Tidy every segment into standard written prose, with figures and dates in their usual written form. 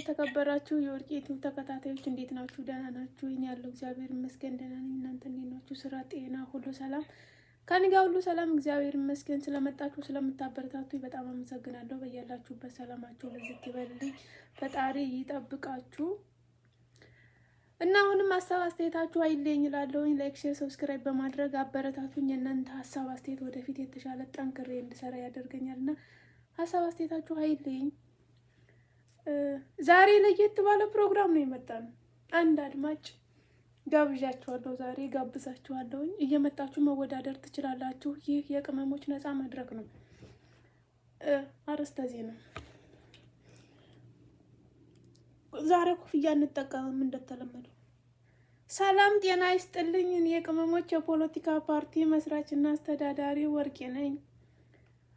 የተከበራችሁ የወርቅ ዩቲዩብ ተከታታዮች እንዴት ናችሁ? ደህና ናችሁ? እኔ ያለው እግዚአብሔር ይመስገን ደህና ነኝ። እናንተ እንዴት ናችሁ? ስራ፣ ጤና ሁሉ ሰላም ከእኔ ጋር ሁሉ ሰላም፣ እግዚአብሔር ይመስገን። ስለመጣችሁ ስለምታበረታቱ በጣም አመሰግናለሁ። በያላችሁበት ሰላማችሁ ብዝት ይበልልኝ፣ ፈጣሪ ይጠብቃችሁ እና አሁንም ሀሳብ አስተያየታችሁ አይለየኝ እላለሁኝ። Like፣ share፣ subscribe በማድረግ አበረታቱኝ። የእናንተ ሀሳብ አስተያየት ወደፊት የተሻለ ጠንክሬ እንድሰራ ያደርገኛል እና ሀሳብ አስተያየታችሁ አይለየኝ። ዛሬ ለየት ባለ ፕሮግራም ነው የመጣነው። አንድ አድማጭ ጋብዣችኋለሁ። ዛሬ ጋብዛችኋለሁኝ። እየመጣችሁ መወዳደር ትችላላችሁ። ይህ የቅመሞች ነፃ መድረክ ነው። አርዕስተ ዜና። ዛሬ ኮፍያ እንጠቀምም እንደተለመደው። ሰላም ጤና ይስጥልኝ። እኔ የቅመሞች የፖለቲካ ፓርቲ መስራችና አስተዳዳሪ ወርቄ ነኝ።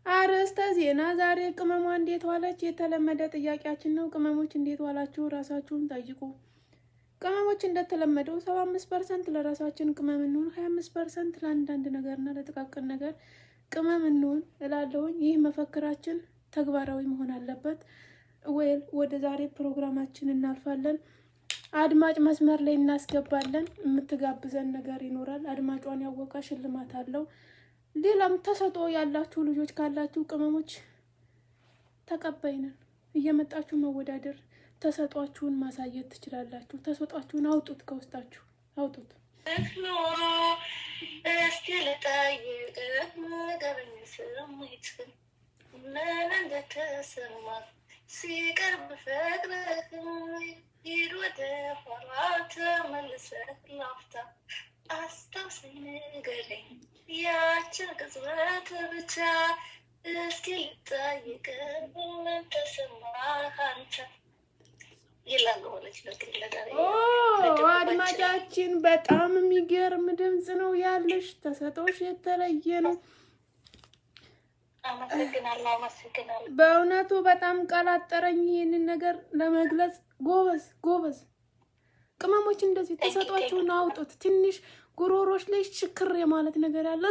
አርዕስተ ዜና። ዛሬ ቅመሟ እንዴት ዋለች? የተለመደ ጥያቄያችን ነው። ቅመሞች እንዴት ዋላችሁ? ራሳችሁን ጠይቁ። ቅመሞች እንደተለመደው 75% ለራሳችን ቅመም እንሁን፣ 25% ለአንዳንድ ነገርና ለጥቃቅን ነገር ቅመም እንሁን እላለሁኝ። ይህ መፈክራችን ተግባራዊ መሆን አለበት። Well፣ ወደ ዛሬ ፕሮግራማችን እናልፋለን። አድማጭ መስመር ላይ እናስገባለን። የምትጋብዘን ነገር ይኖራል። አድማጯን ያወቀ ሽልማት አለው። ሌላም ተሰጥኦ ያላችሁ ልጆች ካላችሁ ቅመሞች ተቀባይ ነን። እየመጣችሁ መወዳደር ተሰጧችሁን ማሳየት ትችላላችሁ። ተሰጧችሁን አውጡት፣ ከውስጣችሁ አውጡት። ኖሮ እስቲ ልጠይቅህ ንገረኝ ስሜትህን ምን እንደተሰማህ ሲቀርብ ፍቅርህ ሂድ ወደ ኋላ ተመልሰህ ላፍታ አስታውሰኝ ንገረኝ ያችን ቅጽበት ብቻ እስኪ ልጠይቅህ ምን ተሰማህ አንተ ይላሉ ማለት ነው። እንግዲህ ለዛሬ ኦ አድማጫችን፣ በጣም የሚገርም ድምፅ ነው ያለሽ። ተሰጦሽ የተለየ ነው። አመሰግናለሁ፣ አመሰግናለሁ። በእውነቱ በጣም ቃል አጠረኝ ይህንን ነገር ለመግለጽ። ጎበዝ ጎበዝ። ቅመሞች እንደዚህ ተሰጧችሁን አውጡት። ትንሽ ጉሮሮች ላይ ሽክር የማለት ነገር አለ።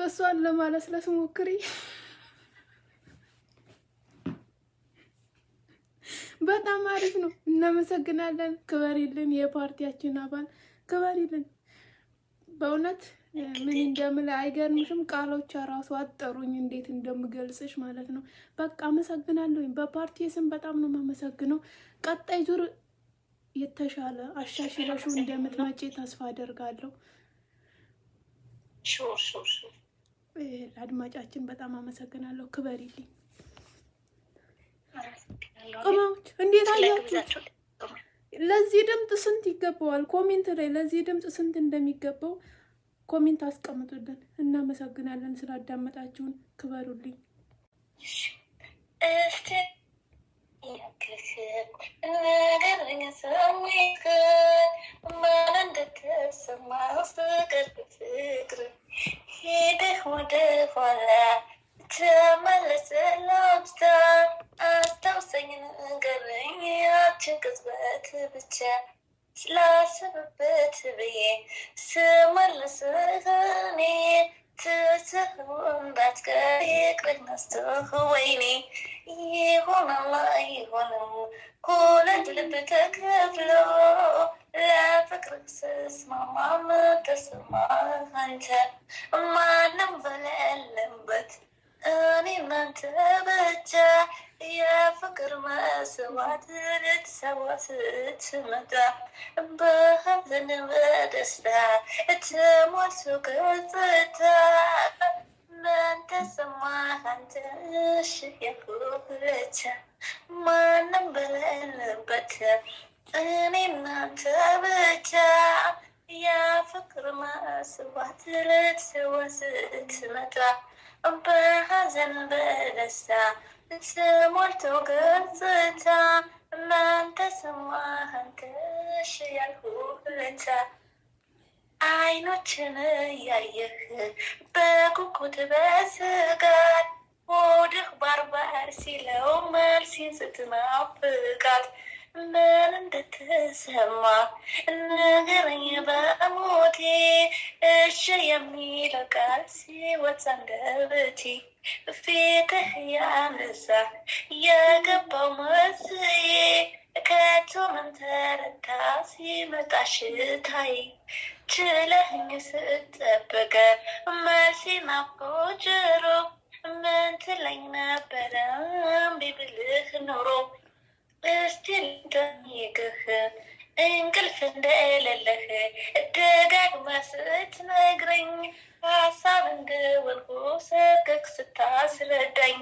እሷን ለማለስለስ ሞክሪ። በጣም አሪፍ ነው። እናመሰግናለን። ክበሪልን፣ የፓርቲያችን አባል ክበሪልን። በእውነት ምን እንደምል አይገርምሽም? ቃሎች ራሱ አጠሩኝ እንዴት እንደምገልጽሽ ማለት ነው። በቃ አመሰግናለሁኝ። በፓርቲ ስም በጣም ነው የማመሰግነው። ቀጣይ ዙር የተሻለ አሻሽለሽው እንደምትመጪ ተስፋ አደርጋለሁ። Sure, sure, sure. አድማጫችን በጣም አመሰግናለሁ። ክበሪልኝ። አመሰግናለሁ። ቅመሞች እንዴት አያችሁት? ስለግብዛችሁ ለዚህ ድምፅ ስንት ይገባዋል? Comment ላይ ለዚህ ድምፅ ስንት እንደሚገባው comment አስቀምጡልን። እናመሰግናለን ስላዳመጣችሁን። ክበሩልኝ። እስቲ ንገረኝ ስሜትህን ምን እንደተሰማህ ሲቀርብ ፍቅርህ ሄደህ ወደ ኋላ ተመልሰህ ላፍታ አስታውሰኝ ንገረኝ ያችን ቅጽበት ብቻ ስላስብበት ብዬ ስመልስህ እኔ ትስህ እንዳትቀር ይቅርና ስትህ ወይኔ ይሆናል አይሆንም ሁለት ልብ ተከፍሎ ለፍቅር ስስማማ ምን ተሰማህ አንተ ማንም በሌለበት እኔ እናንተ ብቻ የፍቅር መስዋዕት ልትሰዋ ስትመጣ በሐዘን በደስታ ተሞልቶ ገጽታ ምን ተሰማህ አንተ እሺ ያልኩህ ብቻ ማንም በሌለበት እኔ እናንተ ብቻ የፍቅር መስዋዕት ልትሰዋ ስትመጣ በሐዘን በደስታ ተሞልቶ ገጽታ ምን ተሰማህ አንተ እሺ ያልኩህ ብቻ አይኖችን እያየህ በጉጉት በስጋት ሆድህ ባርባር ሲለው መልሴን ስትናፍቃት ምን እንደተሰማ ንገረኝ በሞቴ እሺ የሚለው ቃል ሲወጣ አንደበቴ ፊትህ ያነሳ የገባው መስዬ ከቶ ምን ተረታ ሲመጣ ሽታይ ችለህኝ ስጠብቅ መልሴ ናፍቆ ጆሮ ምን ትለኝ ነበረ እምቢ ብልህ ኖሮ? እስቲ ልጠይቅህ፣ እንቅልፍ እንደሌለህ ደጋግመህ ስትነግረኝ፣ ሀሳብ እንደወልኩ ሰከክ ስታስረዳኝ፣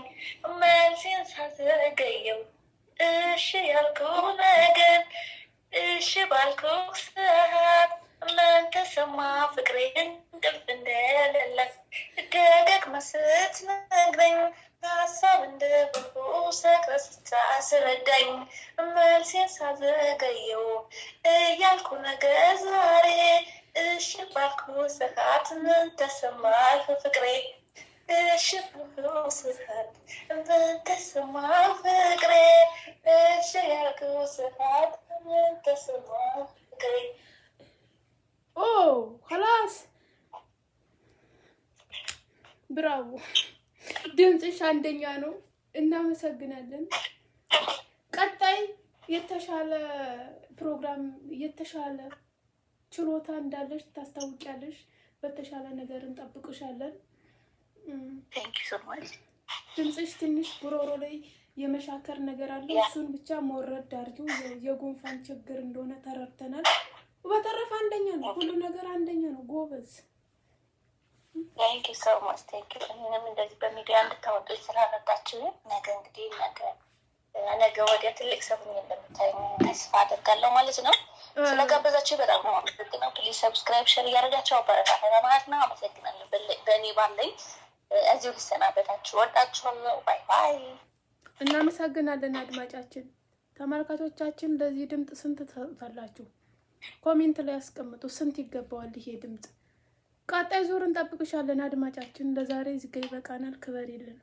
መልሴን ሳዘገየው እሺ ያልኩህ ነገር እሺ ባልኩህ ሰዓት ምን ተሰማ ፍቅሬ? እንቅልፍ እንደሌለህ ደጋግመህ ስትነግረኝ፣ ሀሳብ እንደወልኩ ሰክረህ ስታስረዳኝ፣ መልሴን ሳዘገየው እያልኩ ነገ ዛሬ እሺ ባልኩህ ሰዓት ምን ተሰማህ ፍቅሬ? እሺ ባልኩህ ሰዓት ምን ተሰማህ ፍቅሬ? እሺ ያልኩህ ሰዓት ምን ተሰማህ ፍቅሬ? ኦ خلاص፣ ብራቮ! ድምፅሽ አንደኛ ነው። እናመሰግናለን። ቀጣይ የተሻለ ፕሮግራም፣ የተሻለ ችሎታ እንዳለሽ ታስታውቂያለሽ። በተሻለ ነገር እንጠብቅሻለን። Thank you so much. ድምፅሽ ትንሽ ጉሮሮ ላይ የመሻከር ነገር አለው። እሱን ብቻ መወረድ አድርጊው። የጉንፋን ችግር እንደሆነ ተረድተናል። በተረፈ አንደኛ ነው፣ ሁሉ ነገር አንደኛ ነው። ጎበዝ። Thank you so much, thank you። እኔንም እንደዚህ በሚዲያ እንድታወጡ ስላረዳችሁ ነገ እንግዲህ ነገ ወዲያ ትልቅ ሰው ሆኜ እንደምታዩኝ ተስፋ አደርጋለሁ ማለት ነው። ስለጋበዛችሁ በጣም ነው አመሰግነው። Please subscribe፣ share እያደረጋችሁ አበረታታ ማለት ነው። አመሰግናለሁ። በእኔ ባለኝ እዚሁ ልሰናበታችሁ። ወዳችኋለሁ። Bye bye። እናመሰግናለን አድማጫችን። ተመልካቾቻችን ለዚህ ድምፅ ስንት ትሰጣላችሁ? Comment ላይ ያስቀምጡ። ስንት ይገባዋል ይሄ ድምፅ? ቀጣይ ዙር እንጠብቅሻለን አድማጫችን። ለዛሬ እዚህ ጋ ይበቃናል። ክበሪልን።